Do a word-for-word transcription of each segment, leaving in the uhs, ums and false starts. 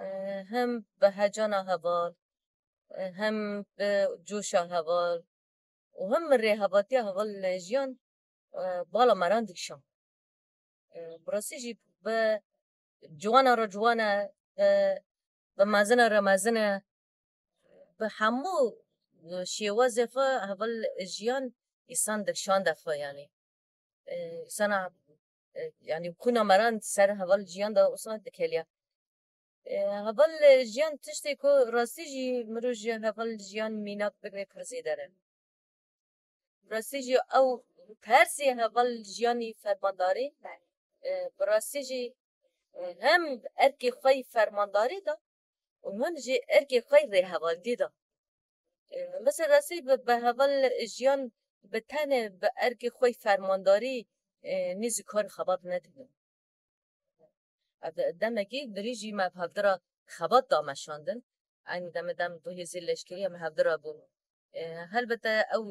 E, hem bi hecana heval, e, hem bi coşa heval û hem bi rêhevatiya heval jiyan, e, bala me re dikişand. E, bi rastî jî bi ciwana re ciwan e, bi, bi mezina re mezin e, bi hemû, e, şêwazê xwe heval jiyan îsan dikişande xwe, yanî. E, îsana, e, yanî xwîna me re ser heval jiyan de wisa dikeliya. E, heval jiyan tiştê ku rastî jî mirov ji heval jiyan mînak bigre pir zêde ne. Rastî jî ew persê heval jiyanî fermandarî, e, bi rastî jî, e, hem erkê xwe yî fermandarî de û hem jî erkê xwe yî rêhevaltî de. E, mesela rastî bi, bi heval jiyan bi tenê bi erkê xwe yî fermandarî, e, nêzî kar û xebat nedikin. Ev demekî dirî jî me bi hevdira xebat da meşandin. Eynî demê dem du hêzê leşkerî em hevdira bûn. E, helbete ew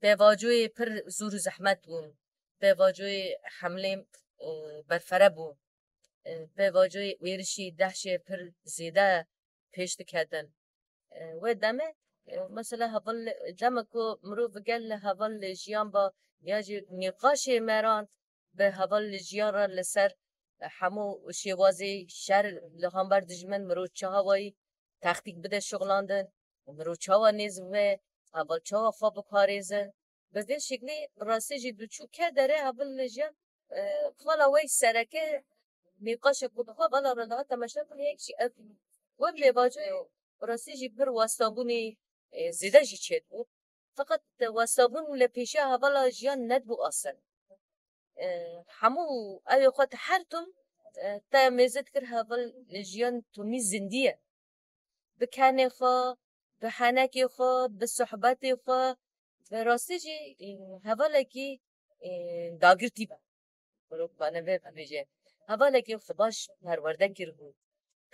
pêvajoyê pir zor û zehmet bûn. Pêvajoyê hemlê, e, berfere bû. E, pêvajoyê êrişî DAIŞê pir zêde pêş diketin. E, wê demê, e, mesela heval, dema ku mirov gel li heval jiyan ba ya jî nîqaşê me re bi heval jiyan re li ser hemû şêwazê şer li hember dijmin mirov çawa yî textîk bide şixulandin û mirov çawa nêz bibe, heval çawa xwe biparêzin. Bi vê şeklî bi rastî jî diçû ke derê heval jiyan, e, xala wê sereke nîqaşê ku dixwe vala re daha temaşe kir, yek jî ev bû. Wek lêvajoyê bi rastî jî pir westabûnê, e, zêde jî çêdibû. Feqet westabûn li pêşiya hevala jiyan nedibû asan. E, hemû ew ê xwe di her tim, e, te mêze dikir heval jiyan timî zindî ye. Bi kenê xwe, bi henekê xwe, bi sohbetê xwe, bi rastî jî, e, hevalekî, e, dagirtî be. Mirov bane vê bibêje. Hevalekî xwe baş perwerde kiribû.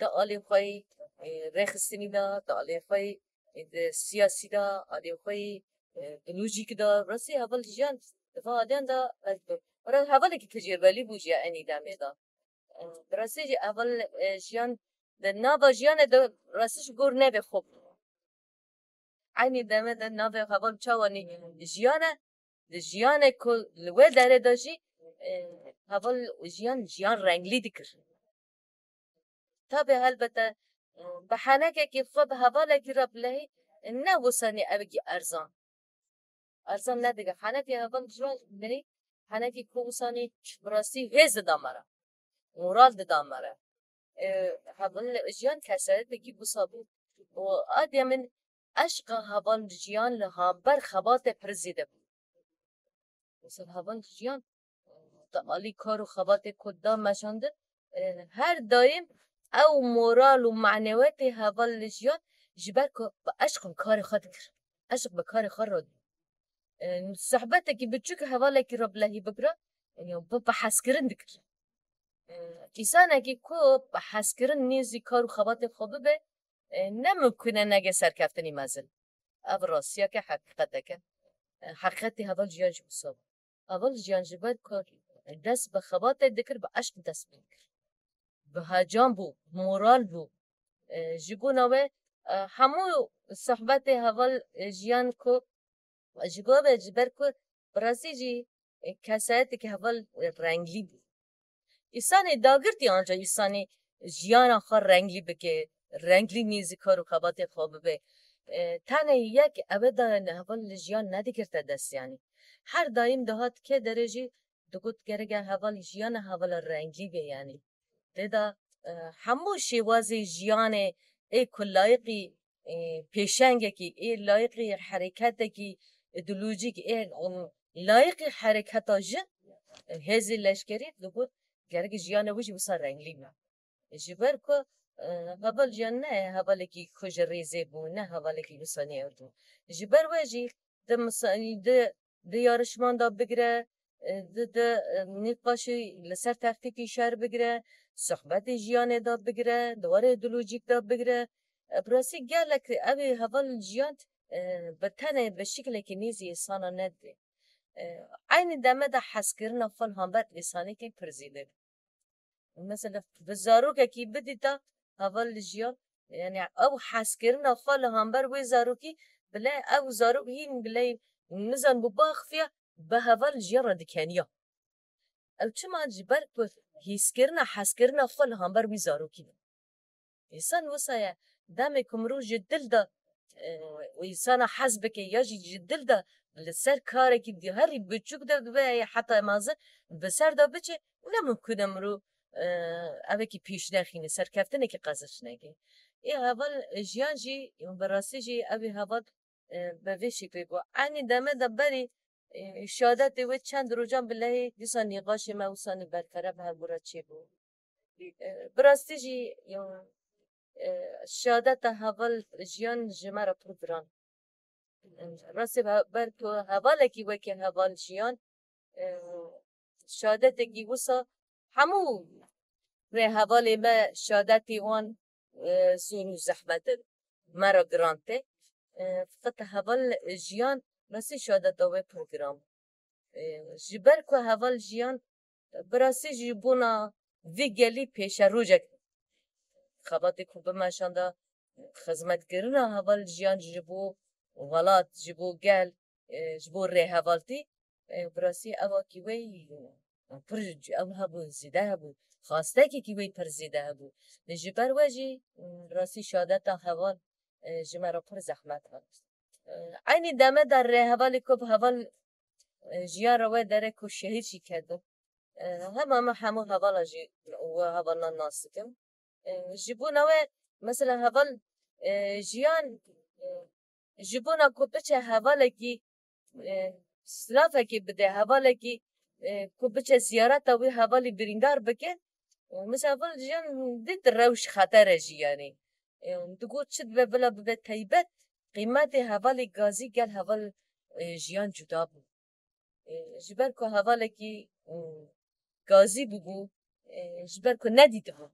Di alê xwe yî, e, rêxistinî de, di alê xwe yî, e, di siyasî de, alê xwe yî, e, di lojîk de. Rastî heval jiyan di va aliyan de, e, hevalekî tecrübelî bû jî ya enî demê de. E, bi rastî jî heval, e, jiyan di nava jiyanê de rastî ji gor nevê xwe bû. Eynî demê de navê heval çawa nî jiyan e, di jiyanê ku li wê derê de jî, e, heval jiyan, jiyan renglî dikir. Tabi helbete, e, bi henekekî xwe bi hevalekî re bilehî, e, ne wisanî evekî erzan. Erzan nedike. Henekê heval jiyan mirî, henekî ku wisanî bi rastî hêz dida me re. Moral dida me re. E, heval jiyan kesayetekî wisa bû. Û adiya min eşqa heval jiyan li hember xebatê pir zêde bû. Mesela heval jiyan di alî kar û xebatê ku da meşandin, e, her daim ew moral û manewetê heval jiyan ji ber ku bi eşq bi karê xwe dikir. Eşq bi karê xwe re. E, sohbetekî biçûk hevalekî re bilehî bikira, e, bi, bi hezkirin dikir. E, îsanekî ku bi hezkirin nêzî kar û xebatê xwe bibe, e, ne mimkun e nege serkeftinî mezin. Ev rastiyeke heqîqeteke. E, heqîqetê heval jiyan jî wisa bû. Heval jiyan ji ber ku dest bi xebatê dikir, bi eşq dest pê dikir. Bi hecan bû, moral bû. E, ji bona we, e, hemû sohbetê heval, e, jiyan ku ji bo ve, ji ber ku bi rastî jî, e, kesayeteke heval, e, renglî bû. Îsanê dagirtî anca îsanê jiyana xwe renglî bike, renglî nêzî kar û xebatê xwe bibe. E, tenê yek ewe da heval li jiyan nedigirte dest yanî. Her daîm dihat ke derê jî digot gereke heval jiyana hevala renglî be yanî. Tê de, e, hemû şêwazê jiyanê ê ku layiqî, e, pêşengekî, ê layiqî hereketekî îdeolojîk, ê, e, layiqî hereketa jin, e, hêzê leşkerî digot, gerek jiyanê wî jî wisa renglî be. Ji ber ku, e, heval jiyan ne hevalekî ku ji rêzê bû, ne hevalekî wisa nêbû. Ji ber we jî di misa-, di, di yarişman de bigire, e, di, di, e, nîqaşê li ser textîkî şer bigire, sohbetê jiyanê de bigire, di warê îdeolojîk de bigire. E, bi rastî gelek ev ê heval jiyan, e, bi tenê bi şiklekî nêzî însana nedibê. E, eynî deme de hezkirina xwe li hember însanekî pir zêde bû. Mesela bi zarokekî bidîta, heval li jiyan, yani ew hezkirina xwe li hember wê zarokî, bile ew zarok hîn bile nizan bû biaxifiya, bi heval li jiyan re dikeniya. Ew çima? Ji ber ku hîskirina, hezkirina xwe li hember wî zarokî be. Însan wisa ye, demê ku mirov ji dil de, e, û însana hez bike ya jî ji dil de li ser karekî di herî biçûk de bibe heta mezin bi ser de biçe, ne mimkun e mirov, e, evekî pêş nexîne, serkeftinekî qezenc neke. Ê heval jiyan jî, bi rastî jî ev ê heval, e, bi vê şeklê bû. Eynî deme de berî, e, şehadetê wê çend rojan bi lehê dîsa nîqaşê me wisa nî berfere bi hev re çêbû. E, bi rastî jî, e, şehadeta heval jiyan ji me re pir giran. Rastî be-, ber ku hevalekî weke heval jiyan, e, şehadetekî wisa hemû rêhevalê me şehadetê wan, e, zor û zehmet in, me re giran tê. E, feqet heval jiyan rastî şehadeta wê pir giran. E, ji ber ku heval jiyan bi rastî ji bona vî gelî pêşerojek xebatê ku bimeşanda xizmetkirina heval jiyan ji bo welat, ji bo gel, e, ji bo rêhevaltî, e, bi rastî ev akî wê pir ew hebû, zêde hebû, xastekekî wê pir zêde hebû. Ji ber we jî, e, rastî şehadeta heval, e, ji me re pir zehmet hat. E, eynî deme de rêhevalê ku bi heval, e, jiyan re wê derê ku şehîd jî kerdin. E, hema me hemû hevala jî û hevalan nas dikim. E, ji bona wê, mesela heval, e, jiyan, e, ji bona ku biçe hevalekî, e, silavekê bide, hevalekî, e, ku biçe ziyareta wî hevalî birîndar bike, e, mesela heval jiyan dît rewş xeter e jî, yanî. E, digot çi dibe bila bibe teybet, qîmetê hevalê gazî gel heval, e, jiyan cuda bû. E, ji ber ku hevalekî, e, gazî bûbû, e, ji ber ku nedîtibû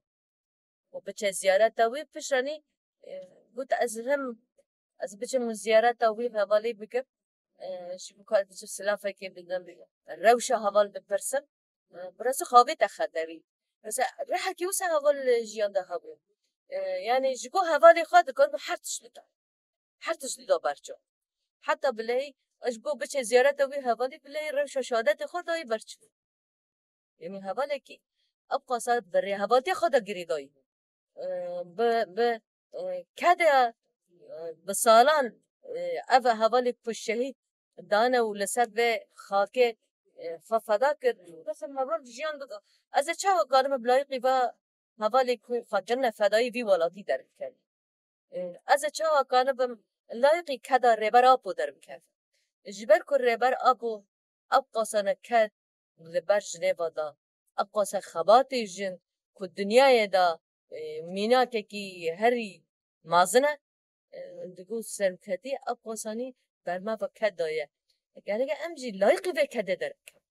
û biçe ziyareta wî, pişranî, e, got, ez hem, ez biçim ziyareta wî hevalî bikim, e, ji bo ku ez biçim silavekê bidim, rewşa heval bipirsim, e, bi rastî xwe avête xeterî. Mesela rihekî wisa heval jiyan de hebû. E, yanî ji bo hevalê xwe dikar her tişt bike. Her tişt dida berçav. Heta bileyî, ji bo biçe ziyareta wî hevalî bileyî rewşa şehadetê xwe dayî berçav. Yanî hevalekî ev qasa bi rêhevaltiya xwe de girêdayî bû. Ee, bi, bi, e, kede, e, bi salan, e, ev hevalê ku şehîd dane û li ser vê xakê, e, xwe feda kir. Mesela me rol jiyan dida. Ez ê çawa karim bi layîqî va hevalê ku xwe kirine fedayî vî welatî derbikevim? E, ez ê çawa kanibim layîqî keda Rêber Apo derbikevim? Ji ber ku Rêber Apo ew qasane ked li ber jinê ve da, ew qase xebatê jin ku dinyayê de, e, mînakekî herî mezin e, e, digot seroketî ew qasanî ber me ve ked daye. Gerek e em jî layîqî vê kedê derbikevin.